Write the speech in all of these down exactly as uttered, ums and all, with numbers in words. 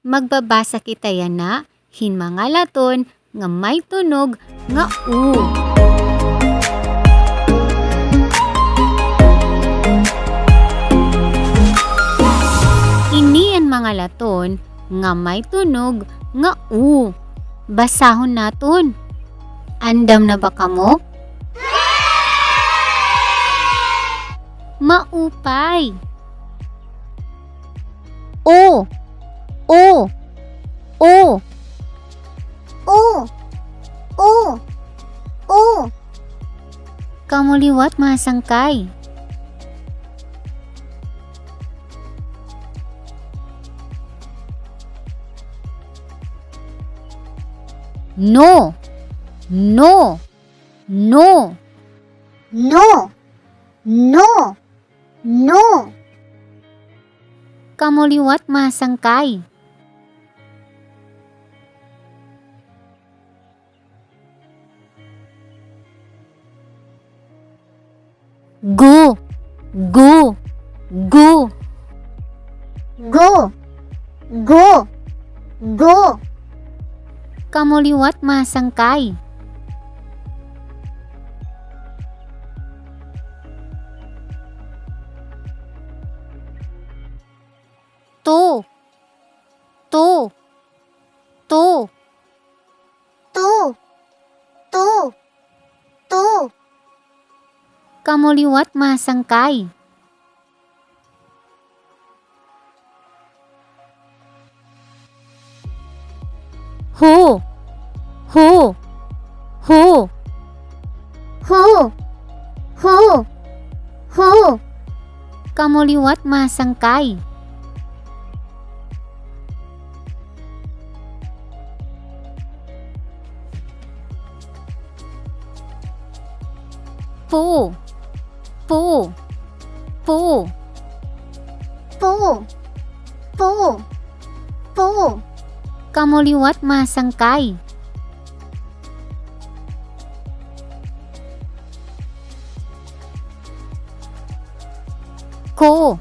Magbabasa kita yana hin mga laton nga may tunog nga u. Ini an mga laton nga may tunog nga u. Basahon naton. Andam na ba kamo? Maupay. O, o, o. O, o, o. Kamo liwat, mga sangkay. No, no, no. No, no, no. Kamo liwat, mga sangkay. Go, go, go. Go, go, go. Kamo liwat, mga sangkay. To, to, to. To, to, to. Kamo liwat, mga sangkay. Ho, ho, ho. Ho, ho, ho. Kamo liwat, mga sangkay. Po, po, po. Po, po, po. Kamo liwat, mga sangkay. Ko,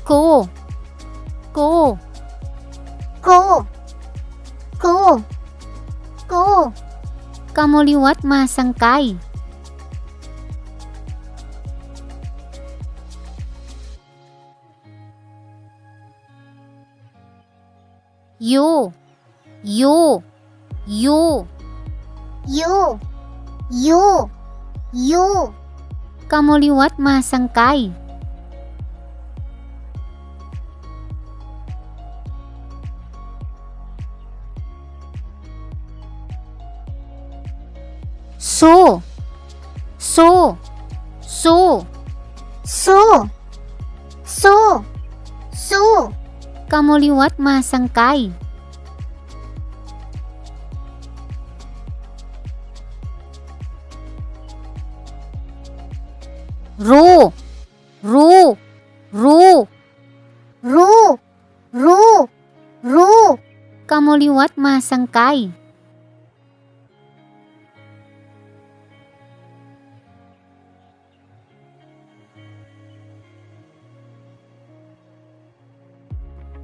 ko, ko. Ko, ko, ko. Kamo liwat, mga sangkay. Yo, yo, yo. Yo, yo, yo. Kamo liwat, mga sangkay. So, so, so. So, so, so. Kamo liwat, mga sangkay. Ro, ro, ro. Ro, ro, ro. Kamo liwat, mga sangkay.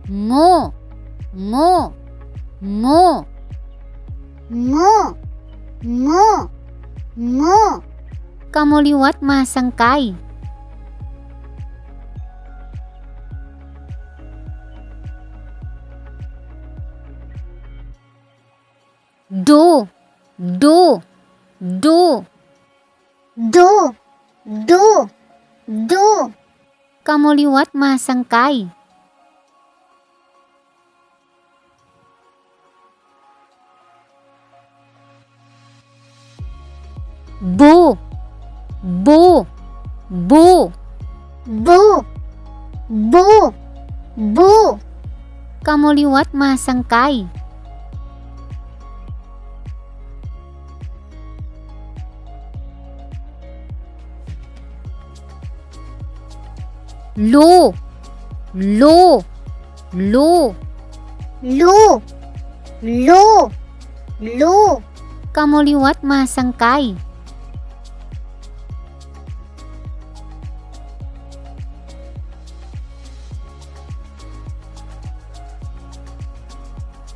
Ngo, ngo, ngo. Ngo, ngo, ngo. Kamo liwat, mga sangkay. Do, do, do. Do, do, do. Kamo liwat, mga sangkay. Bu, bu, bu. Bu, bu, bu. Kamo liwat, mga sangkay. Lo, lo, lo. Lo, lo, lo. Kamo liwat, mga sangkay.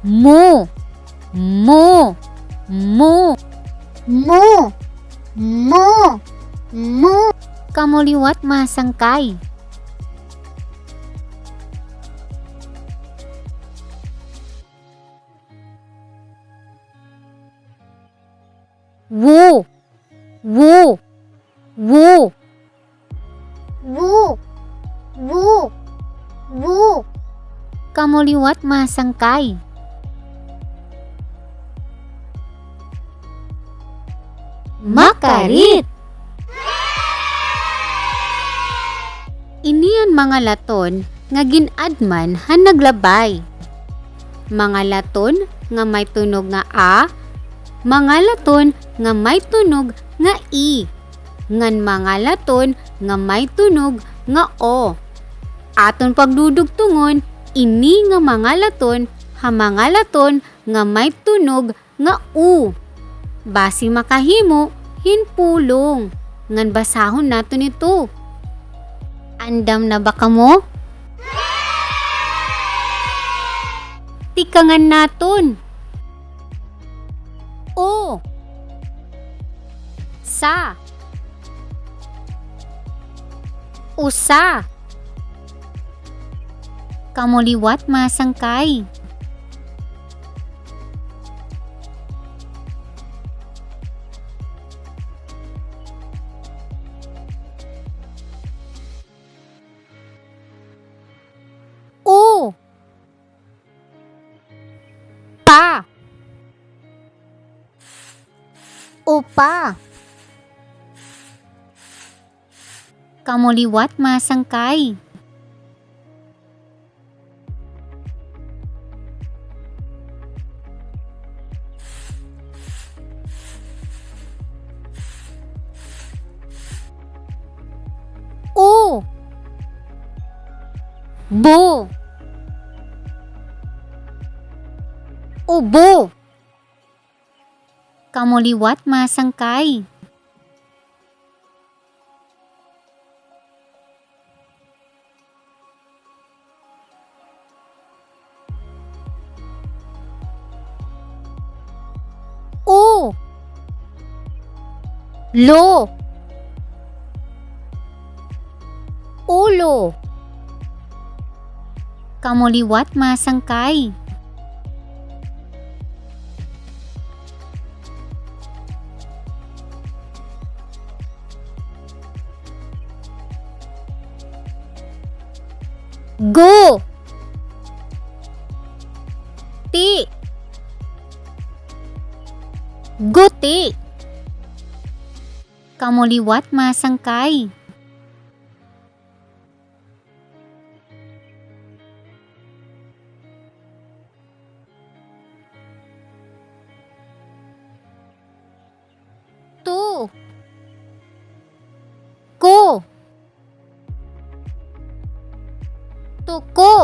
Mu. Mu. Mu. Mu. Mu. Mu. Kamo liwat, mga sangkay. Wu. Wu. Wu. Wu. Wu. Wu. Kamo liwat, mga sangkay. Makarit. Ini an mga laton nga gin-add man han naglabay. Mga laton nga may tunog nga a, mga laton nga may tunog nga i, ngan mga laton nga may tunog nga o. Aton pagdudugtongon ini nga mga laton ha mga laton nga may tunog nga u. Basi makahimo hin pulong ngan basahon naton ito. Andam na ba kamo? Tikangan naton. O. Sa. Usa. Kamo liwat, mga sangkay. U. Pa. Upa. Kamo liwat, mga sangkay. U. Bu. Ubo. Kamo liwat, mga sangkay. U. Lo. Ulo. Kamo liwat, mga sangkay. Gu. Ti. Guti. Kamo liwat, mga sangkay. Tu. Ku. Tuku.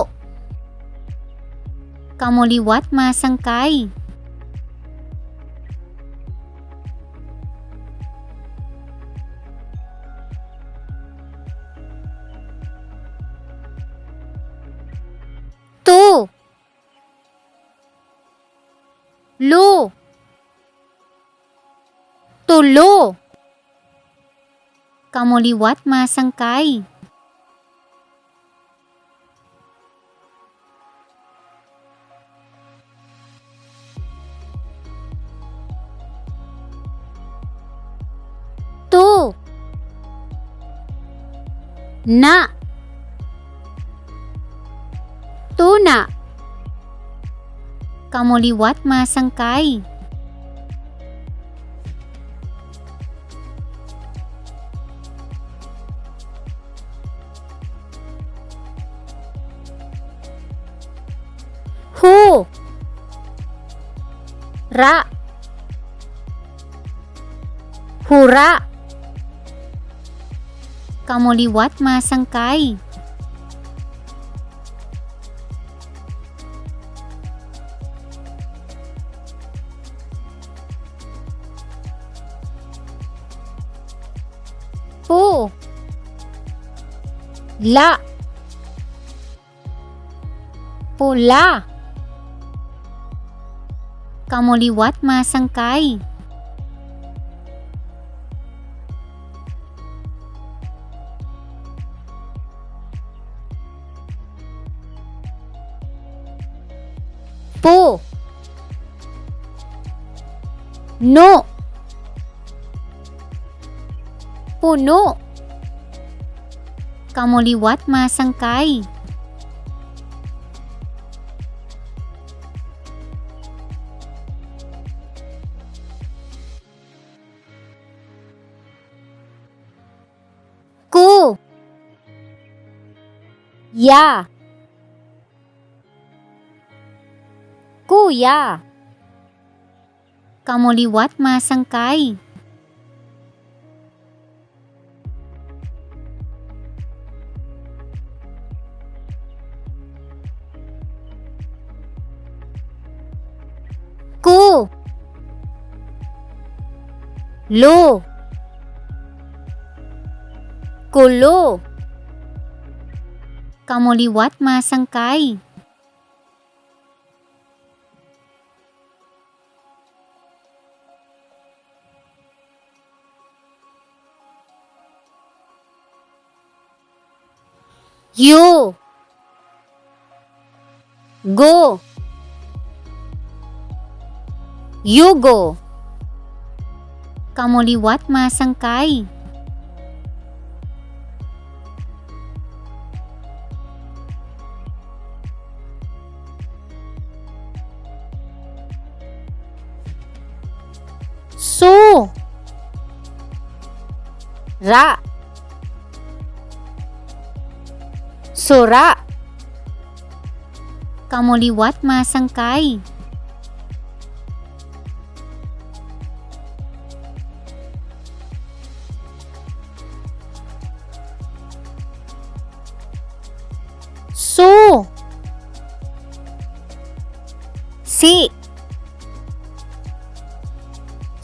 Kamo liwat, mga sangkay. Tu. Lu. Tulo. Kamo liwat, mga sangkay. Tu. Na. Tuna. Kamo liwat, mga sangkay. Hu. Ra. Hura. Kamo liwat, mga sangkay. Pu. La. Pula. Kamo liwat masangkay. Pu. No. Puno. Kamo liwat masangkay. Ku. Ya. Kuya. Kamo liwat masangkay. Ku. Lo. Kulo. Kamo liwat masangkay. Yu. Go. Yugo. Kamo liwat masangkay. Su. Ra. Sura. Kamo liwat masangkay. Su. Si.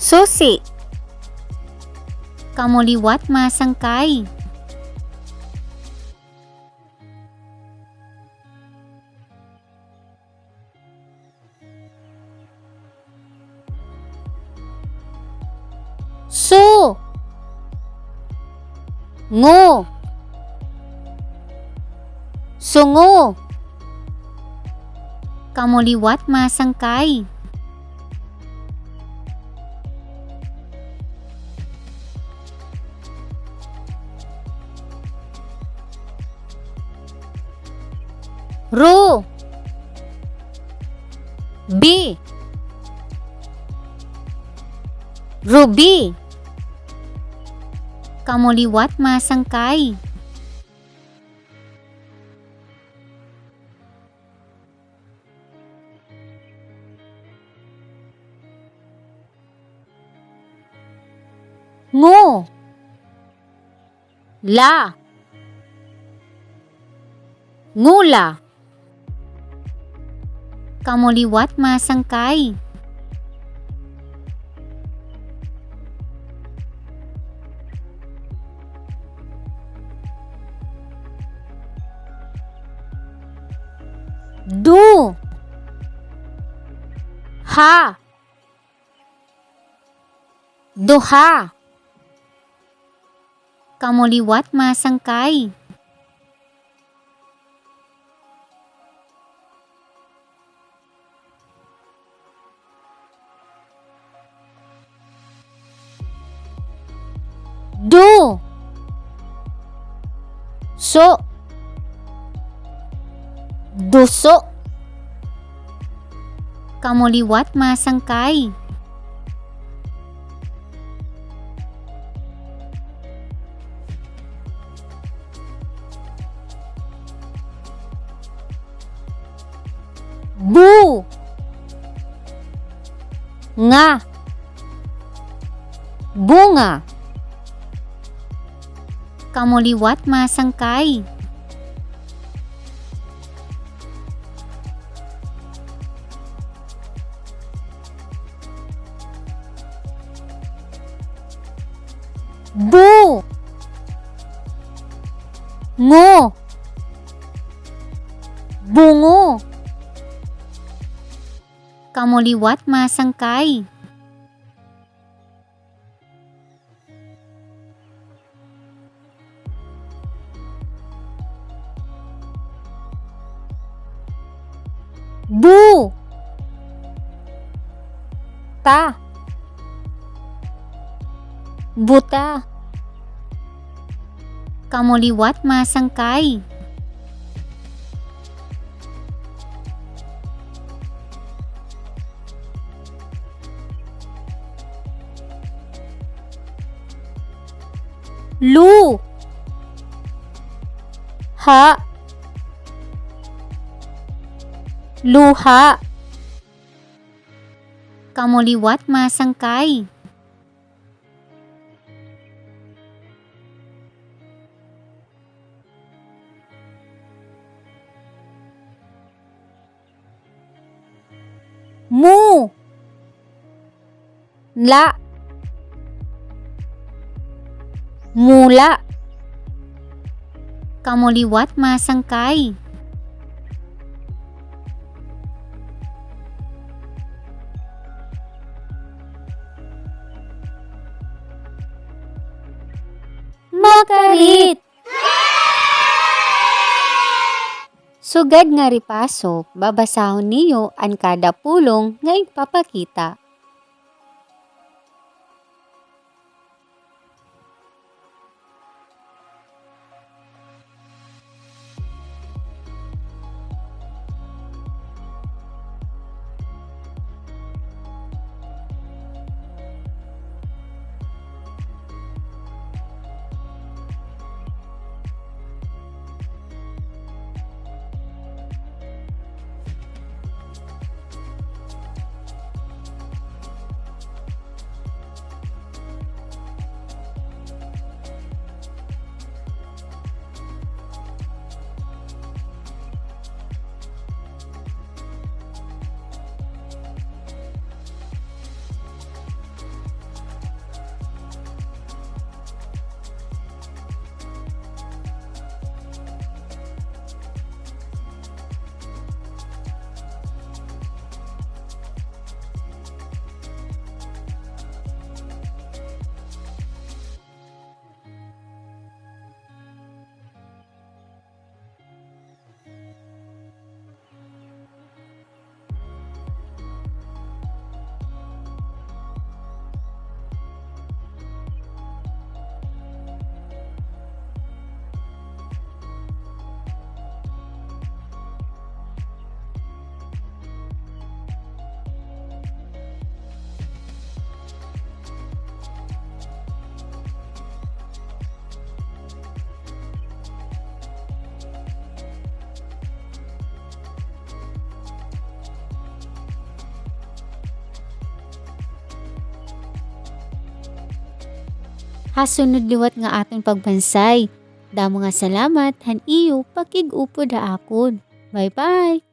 Susi. Kamo liwat masangkay. Su. Ngo. Sungo. Kamo liwat masangkay. Ru. Bi. Rubi. Kamo liwat masangkay. Ngo. La. Ngula. Kamo liwat masangkay. Du. Ha. Duha. Kamo liwat masangkay. Du. So. Duso. Kamo liwat masangkay. Bu. Nga. Bunga. Kamo liwat masangkay. Bu. Ngo. Bungo. Kamo liwat masangkay. Bu. Ta. Buta. Kamo liwat masangkay. Lu. Ha. Luha. Kamo liwat masangkay. Mu. La. Mula. Kamo liwat masangkay. Makarit. Sugad nga repaso, babasahon niyo an kada pulong nga igpapakita. Ha sunod liwat nga aton pagbansay. Damo nga salamat han iyo pakig-upod ha akon. Bye-bye!